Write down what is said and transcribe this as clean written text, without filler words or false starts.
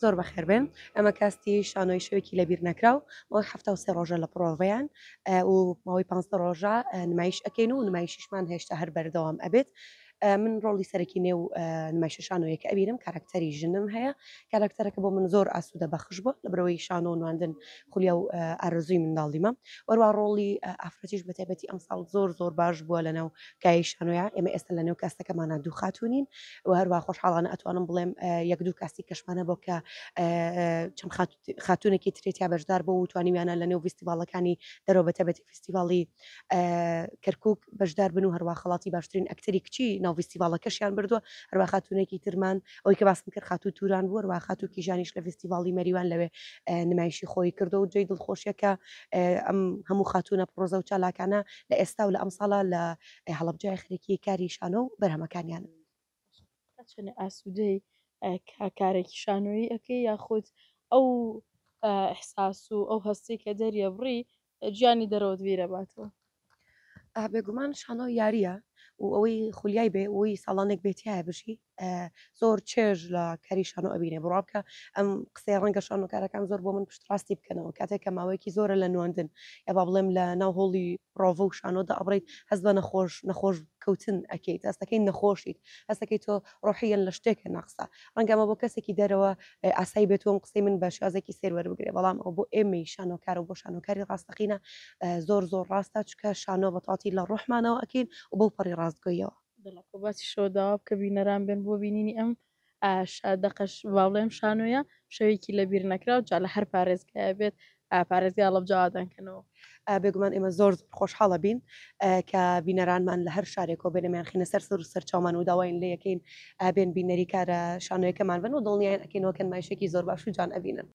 زۆر بەخێر بێن. ئەمە کاستی شانۆی شەوێکی لەبیر نەکراو ماوەی 73 ڕۆژە لە پڕۆڤەیان و ماوەی 15 ڕۆژە نمایش ئەکەین و نمایشیشمان هێشتا هەر بەردەوام ئەبێت. من ڕۆڵی سەرەکی نێو نمایشە شانۆیەکە ئەبینم، کاراکتەری ژنم هەیە. کاراکتەرەکە بۆ من زۆر ئاسوودە بەخش بووە لەبەرئەوەی شانۆ و نواندن خولیا و ئارەزووی منداڵیمە. وەروا ڕۆڵی ئافرەتیش بە تایبەتی ئەمساڵ زۆر زۆر باش بووە لەناو کایەی شانۆیا. ئێمە ئێستا لەنێو کاستەکەمانا دوو خاتوونین و هەروە خۆشحاڵانە ئەتوانم بڵێم یەک دوو کاستی کەشمانە بۆ کە چەند خاتوونێکی تری تیا بەشدار بوو و توانیویانە لەنێو ڤیستیڤاڵەکانی دەرەوە بە تایبەتی فیستیڤاڵی کەرکوک بەشدار بن و هەروە خەڵاتی باشترین ئەکتەری کچی ناو ڤیستیڤاڵەکەشیان بردووە. هەروە خاتوونێکی ترمان ئەوەی کە باسم کرد خاتوو توران بوو، هەروە خاتوو کیژانیش لە ڤیستیڤاڵی مەریوان لەوێ نمایشی خۆی کردو و جێی دڵخۆشیە کە ئەم هەموو خاتوونە پڕۆزە و چالاکانە لە ئێستا و لە ئەمساڵا لە هەڵەبجە خەریکی کاری شانۆ و بەرهەمەکانیانن. تا چەندێ ئاسوودەی کە کارێکی شانۆیی ئەکەی یاخود ئەو ئیحساس و ئەو هەستەی کە دەریەبڕی گیانی دەرەوەت بیرەباتەوە؟ بێگومان شانۆ یارییە و ئەوەی خولیای بێ ئەوەی ساڵانێک بێ تیایە بژی زۆر چێژ لە کاری شانۆ ئەبینێ. بڕوا بکە ئەم قسەیە ڕەنگە شانۆکارەکان زۆر بۆ من پشتڕاستی بکەنەوە، کاتێک کە ماوەیەکی زۆرە لە نواندن یا با بڵێم لە ناو هۆڵی پرۆڤە و شانۆدا ئەبڕیت هەست بە نەخۆش نەخۆش کەوتن ئەکەیت، هەستەکەی نەخۆشیت، هەستەکەی تۆ ڕۆحیەن لە شتێکە ناقسە. ڕەنگە ئەمە بۆ کەسێکی دەرەوە ئاسایی بێت و ئەم قسەی من بە شێوازێکی سەیر وەربگرێ، بەڵام ئەوە بۆ ئێمەی شانۆکار و بۆ شانۆکاری ڕاستەقینە زۆر زۆر ڕاستە، چونکە شانۆ بە تەواوەتی لە ڕۆحمانەوە ئەکەین و بەو پەڕی ڕاستگۆییەوە. دڵەکۆ باسیشەوە داوا بکە بینەران بێن بۆ بینینی ئەم دەقەش با بڵێم شانۆیە شەوێکی لەبیر نەکراو جا لە هەر پارێزگایە بێت پارێزگای هەڵەبجە ئاوادان کەنەوە. بێگومان ئێمە زۆر زۆر خۆشحاڵە بین کە بینەرانمان لە هەر شارێکەوە بێن ئێمەیان خینە سەر سەر و سەرچاومان و داواین لێ یەکەین بێن بینەری کارە شانۆیەکەمان بن و دڵنیایان ئەکەینەوە کە نمایشێکی زۆر باش و جوان ئەبینن.